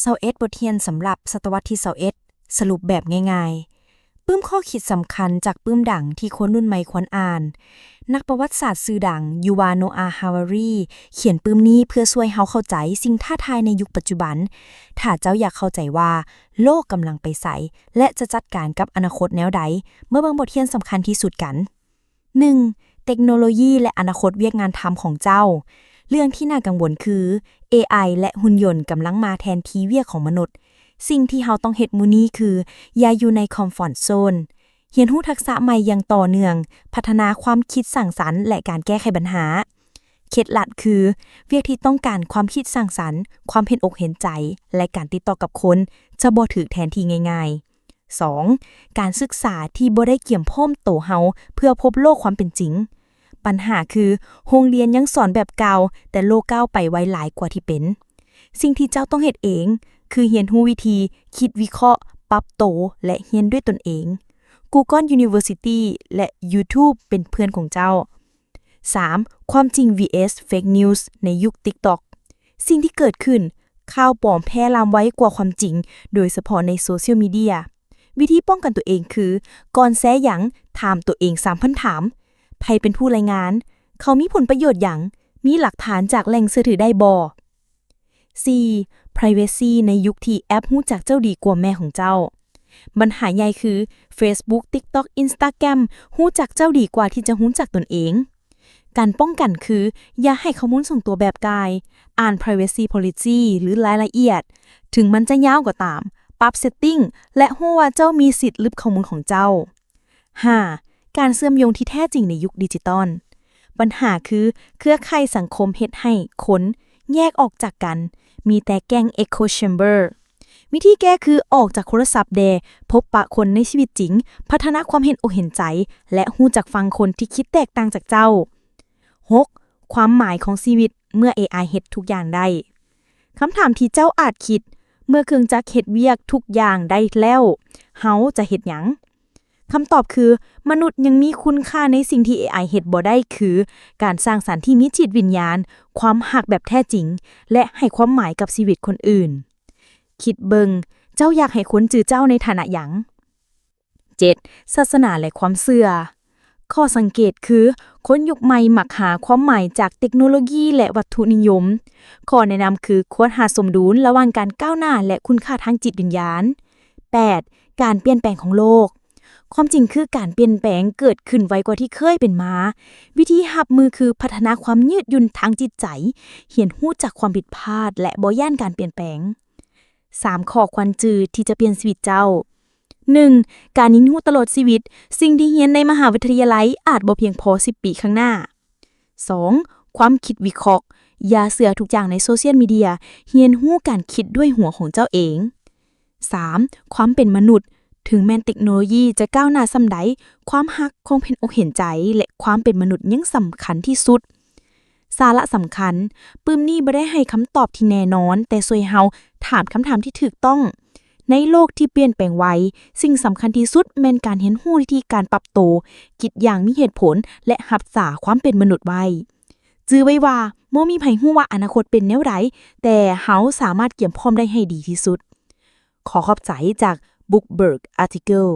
ຊາວເອັດບົດຮຽນສຳລັບສະຕະວັດທີຊາວເອັດ ສະຫຼຸບແບບງ່າຍໆ. ປຶ້ມຂໍ້ຄິດສຳຄັນຈາກປຶ້ມດັງທີ່ຄົນລຸ້ນໃໝ່ຄວນອ່ານ. ນັກປະຫວັດສາດຊື່ດັງ ຢູວາ ໂນອາ ຮາວາຣີ ຂຽນປຶ້ມນີ້ເພື່ອຊ່ວຍເຮົາເຂົ້າໃຈສິ່ງທ້າທາຍໃນຍຸກປັດຈຸບັນ. ຖ້າເຈົ້າຢາກເຂົ້າໃຈວ່າໂລກກຳລັງໄປໃສ ແລະ ຈະຈັດການກັບອະນາຄົດແນວໃດ, ມາເບິ່ງບົດຮຽນສຳຄັນທີ່ສຸດກັນ. ໜຶ່ງ, ເຕັກໂນໂລຢີ ແລະ ອະນາຄົດວຽກງານທຳຂອງເຈົ້າ. ເລື່ອງທີ່ໜ້າກັງວົນຄື ເອໄອ ແລະ ຫຸ່ນຍົນກຳລັງມາແທນທີ່ວຽກຂອງມະນຸດ. ສິ່ງທີ່ເຮົາຕ້ອງເຮັດມື້ນີ້ຄື ຢ່າຢູ່ໃນຄອມຟອດໂຊນ, ຮຽນຮູ້ທັກສະໃໝ່ຢ່າງຕໍ່ເນື່ອງ, ພັດທະນາຄວາມຄິດສ້າງສັນ ແລະ ການແກ້ໄຂບັນຫາ. ເຄັດລັດຄື ວຽກທີ່ຕ້ອງການຄວາມຄິດສ້າງສັນ, ຄວາມເຫັນອົກເຫັນໃຈ ແລະ ການຕິດຕໍ່ກັບຄົນ ຈະບໍ່ຖືກແທນທີ່ງ່າຍໆ. ສອງ, ການສຶກສາທີ່ບໍ່ໄດ້ກຽມພ້ອມໂຕເຮົາເພື່ອພົບໂລກຄວາມເປັນຈິງ. ບັນຫາຄື ໂຮງຮຽນຍັງສອນແບບເກົ່າ, ແຕ່ໂລກກ້າວໄປໄວຫຼາຍກວ່າທີ່ເປັນ. ສິ່ງທີ່ເຈົ້າຕ້ອງເຮັດເອງ ຄືຮຽນຮູ້ວິທີຄິດວິເຄາະ, ປັບໂຕ ແລະ ຮຽນດ້ວຍຕົນເອງ. Google University ແລະ YouTube ເປັນເພື່ອນຂອງເຈົ້າ. ສາມ, ຄວາມຈິງ vs fake news ໃນຍຸກ TikTok. ສິ່ງທີ່ເກີດຂຶ້ນ, ຂ່າວປອມແຜ່ລາມໄວກວ່າຄວາມຈິງ, ໂດຍສະເພາະໃນໂຊຊຽວມີເດຍ. ວິທີປ້ອງກັນຕົວເອງຄື ກ່ອນແຊຫຍັງ, ຖາມຕົວເອງສາມຄຳຖາມ. ໃຜເປັນຜູ້ລາຍງານ? ເຂົາມີຜົນປະໂຫຍດຫຍັງ? ມີຫຼັກຖານຈາກແຫຼ່ງເຊື່ອຖືໄດ້ບໍ່? ສີ່, privacy ໃນຍຸກທີ່ແອັບຮູ້ຈັກເຈົ້າດີກວ່າແມ່ຂອງເຈົ້າ. ບັນຫາໃຫຍ່ຄື Facebook, TikTok, Instagram ຮູ້ຈັກເຈົ້າດີກວ່າທີ່ຈະຮູ້ຈັກຕົນເອງ. ການປ້ອງກັນຄື ຢ່າໃຫ້ຂໍ້ມູນສ່ວນຕົວແບບກ່າຍ, ອ່ານ privacy policy ຫຼື ລາຍລະອຽດ, ເຖິງມັນຈະຍາວກໍຕາມ, ປັບ setting ແລະ ຮູ້ວ່າເຈົ້າມີສິດລຶບຂໍ້ມູນຂອງເຈົ້າ. ຫ້າ, ການເຊື່ອມໂຍງທີ່ແທ້ຈິງໃນຍຸກດິຈິຕອນ. ບັນຫາຄື ເຄືອຂ່າຍສັງຄົມເຮັດໃຫ້ຄົນແຍກອອກຈາກກັນ, ມີແຕ່ແກ້ງ echo chamber. ວິທີແກ້ຄືອອກຈາກໂທລະສັບແດ່, ພົບປະຄົນໃນຊີວິດຈິງ, ພັດທະນາຄວາມເຫັນອົກເຫັນໃຈ ແລະ ຮູ້ຈັກຟັງຄົນທີ່ຄິດແຕກຕ່າງຈາກເຈົ້າ. ຫົກ, ຄວາມໝາຍຂອງຊີວິດເມື່ອ ເອໄອ ເຮັດທຸກຢ່າງໄດ້. ຄຳຖາມທີ່ເຈົ້າອາດຄິດ, ເມື່ອເຄື່ອງຈັກເຮັດວຽກທຸກຢ່າງໄດ້ແລ້ວ, ເຮົາຈະເຮັດຫຍັງ? ຄຳຕອບຄື ມະນຸດຍັງມີຄຸນຄ່າໃນສິ່ງທີ່ ເອໄອ ເຮັດບໍ່ໄດ້ ຄື ການສ້າງສັນທີ່ມີຈິດວິນຍານ, ຄວາມຮັກແບບແທ້ຈິງ ແລະ ໃຫ້ຄວາມໝາຍກັບຊີວິດຄົນອື່ນ. ຄິດເບິ່ງ, ເຈົ້າຢາກໃຫ້ຄົນຈື່ເຈົ້າໃນຖານະຫຍັງ? ເຈັດ, ສາສະໜາ ແລະ ຄວາມເຊື່ອ. ຂໍ້ສັງເກດຄື ຄົນຍຸກໃໝ່ມັກຫາຄວາມໝາຍຈາກເຕັກໂນໂລຢີ ແລະ ວັດຖຸນິຍົມ. ຂໍ້ແນະນຳຄື ຄວນຫາສົມດຸນລະຫວ່າງການກ້າວໜ້າ ແລະ ຄຸນຄ່າທາງຈິດວິນຍານ. ແປດ, ການປ່ຽນແປງຂອງໂລກ. ຄວາມຈິງຄືການປ່ຽນແປງເກີດຂຶ້ນໄວກວ່າທີ່ເຄີຍເປັນມາ. ວິທີຮັບມືຄືພັດທະນາຄວາມຍືດຫຍຸ່ນທາງຈິດໃຈ, ຮຽນຮູ້ຈາກຄວາມຜິດພາດ ແລະ ບໍ່ຢ້ານການປ່ຽນແປງ. ສາມຂໍ້ຄວນຈື່ທີ່ຈະປ່ຽນຊີວິດເຈົ້າ. ໜຶ່ງ, ການຮຽນຮູ້ຕະຫຼອດຊີວິດ. ສິ່ງທີ່ຮຽນໃນມະຫາວິທະຍາໄລອາດບໍ່ພຽງພໍສິບປີຂ້າງໜ້າ. ສອງ, ຄວາມຄິດວິເຄາະ. ຢ່າເຊື່ອທຸກຢ່າງໃນໂຊຊຽວມີເດຍ. ຮຽນຮູ້ການຄິດດ້ວຍຫົວຂອງເຈົ້າເອງ. ສາມ, ຄວາມເປັນມະນຸດ. ເຖິງແມ່ນເຕັກໂນໂລຢີຈະກ້າວໜ້າສ່ຳໃດ, ຄວາມຮັກ, ຄວາມເຫັນອົກເຫັນໃຈ ແລະ ຄວາມເປັນມະນຸດຍັງສຳຄັນທີ່ສຸດ. ສາລະສຳຄັນ, ປຶ້ມນີ້ບໍ່ໄດ້ໃຫ້ຄຳຕອບທີ່ແນ່ນອນ, ແຕ່ຊ່ວຍເຮົາຖາມຄຳຖາມທີ່ຖືກຕ້ອງ. ໃນໂລກທີ່ປ່ຽນແປງໄວ, ສິ່ງສຳຄັນທີ່ສຸດແມ່ນການຮຽນຮູ້ວິທີການປັບໂຕ, ຄິດຢ່າງມີເຫດຜົນ ແລະ ຮັກສາຄວາມເປັນມະນຸດໄວ້. ຈື່ໄວ້ວ່າ ບໍ່ມີໃຜຮູ້ວ່າອະນາຄົດເປັນແນວໃດ, ແຕ່ເຮົາສາມາດກຽມພ້ອມໄດ້ໃຫ້ດີທີ່ສຸດ. ຂໍຂອບໃຈຈາກ Bookbug Article.